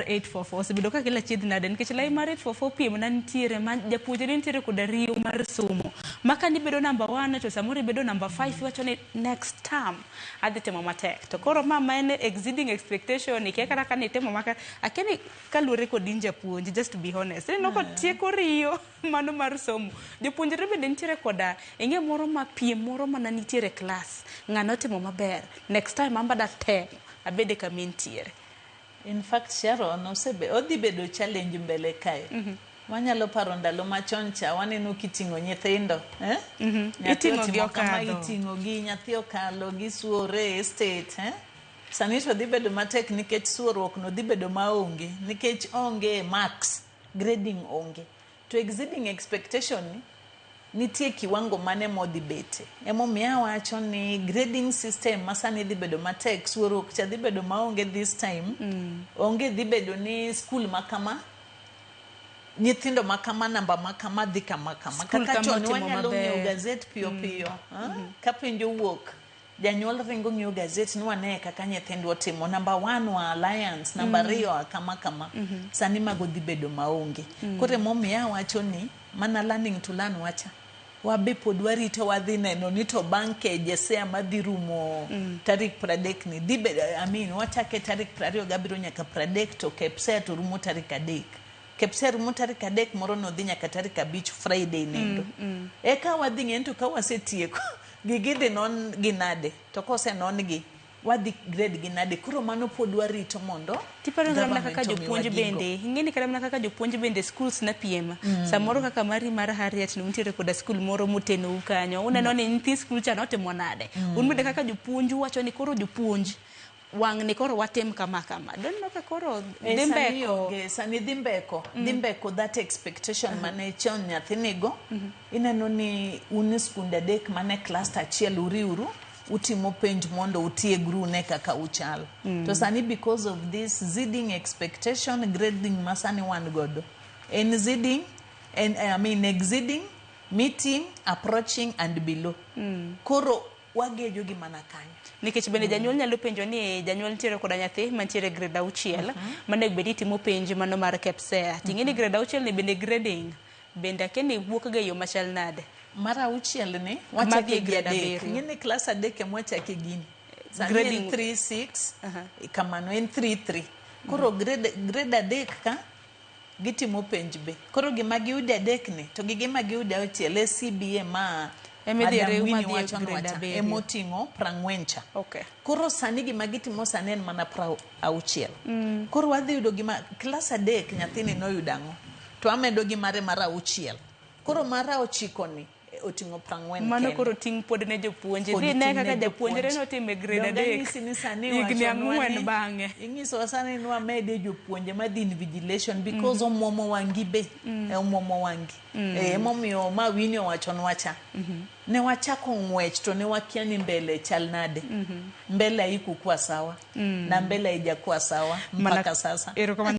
844 osebedo ka kelo achiedh nade nikech lai mar 844 piem na nitiere ma japuonjre nitiere koda riyo mar somo ma ka nibedo namba 1 to samoro ibedo namba 5 iwacho ni next term adhi timo matek to koro ma ma en exceeding expectation ikia kata ka nitimo maka akia ni kaluwore kod in japuonj, just to be honest, ineno ka tieko riyo mano mar somo. Jopuonjre bende nitiere koda ing'e moro ma piem moro mana nitiere e klas, ng'ano otimo maber, next time an be adatem abede kama entiere. In fact, Sharon, odhi bedo challenge mbele kae. Wanyalo paro ndalo machon cha waneno kiting'o nyithindo, eh? Nyathi Iting'o gi otimo kama okadho. Iting'o gi nyathi okalo gisuore e state, eh? Sani to dhi bedo matek nikech suoruok no dhi bedo maonge nikech onge marks, grading onge. To exceeding expectation ni nitie kiwango mane modhi bete. Emomiyo awacho ni grading system ma sani dhi bedo matek, suoruok cha dhi bedo maonge this time. Onge dhi bedo ni school ma kama, nyithindo ma kama, namba ma kama dhi kama kama. Skul Kaka kama chon otimo wanyalo ng'iewo maber. gazet piyo piyo. Ah? Ka penj owuok, janyuol ringo ng'iewo gazet ni wane kaka nyithindwa otimo. Namba 1 wa Alliance, namba 2 wa kama kama. Sani mago dhi bedo maonge. Koro emomiyo awacho ni mana learning to learn wacha. Wabe pod warito wadhi neno ni to bang' KJSEA madhi rumo tarik 30 ni dhi bedo, I mean, wachake tarik 27 nyaka 30 to KPSEA to rumo tarik 3. KPSEA rumo tarik 3 moro no dhi nyaka tarik 5 Friday nendo. Eka wadhi ng'e ni to ka wasetieko gigi idhi non gi nade to kosenon gi wadhi grade gi nade koro mano pod warito mondo Tiparo kata mana kaka government omiwa jopuonj gigo. Bende ing'e ni kata mana kaka jopuonj bende schools na piem samoro kaka mari mar Harriet no nitiere koda skul moro motenou kanyo uneno ni nyithi skul cha notimo nade un bende kaka jopuonj uwacho ni koro jopuonj wang' ni koro watim kama kama don't know ka koro dhi sani mbeko onge, sani dhi mbeko, dhi mbeko that expectation mane chon nyathi nigo. Ineno ni un e skunde adek mane cluster achiel uriuru utimo penj mondo utiegru ne kaka uchal. To sani because of this exceeding expectation grading ma sani wan godo en exceeding en, I mean, exceeding, meeting, approaching and below. Koro wagejo gi mana kanyo. Nikech bende janyuol nyalo penjo ni janyuol nitiere koda nyathi mantiere grade 6 manego bed ni timo penj mano mar KPSEA ting'e ni grade 6 ni bende grading bende akia ni wuok ga e yo machal nade. Mar auchiel ni Madhi wachake e gi grade 3. 7. Ing'e ni klas 3 ema wachake gini. Sani en 3 6 kamano en 3 3. Koro grade 3 ka gitimo penj be. Koro gima giyudo 3 ni to gi gima giyudo 6 e CBA ma Ema idhi Madam riw Winnie madhi e wachonwa grade cha 7. emoting'o 40 cha. Koro sani gima gitimo sani en mana 60. Koro wadhi yudo gima klas 3 nyathini noyudo ang'o? To amedo gi mare mar 6. Koro mar 9 ni oting'o 40 Mano kende. koro ting' pod ne jopuonj. Pod Idhi ne ting' ne kaka japuonjre jopuonj. notimo e grade Donge 3 anyisi ni sani higni iwachonwa 4 ni bang'e. Inyisowa sani ni wamede jopuonje madhi invigilation because omuomo wang'i be. Omuomo wang'i. Emomiyo ma Winnie owachonwa cha. Ne wachako ng'wech to ne wakia ni mbele chal nade. Mbele haikukuwa sawa. Na mbele haijakuwa sawa mpaka sasa. Erokamano.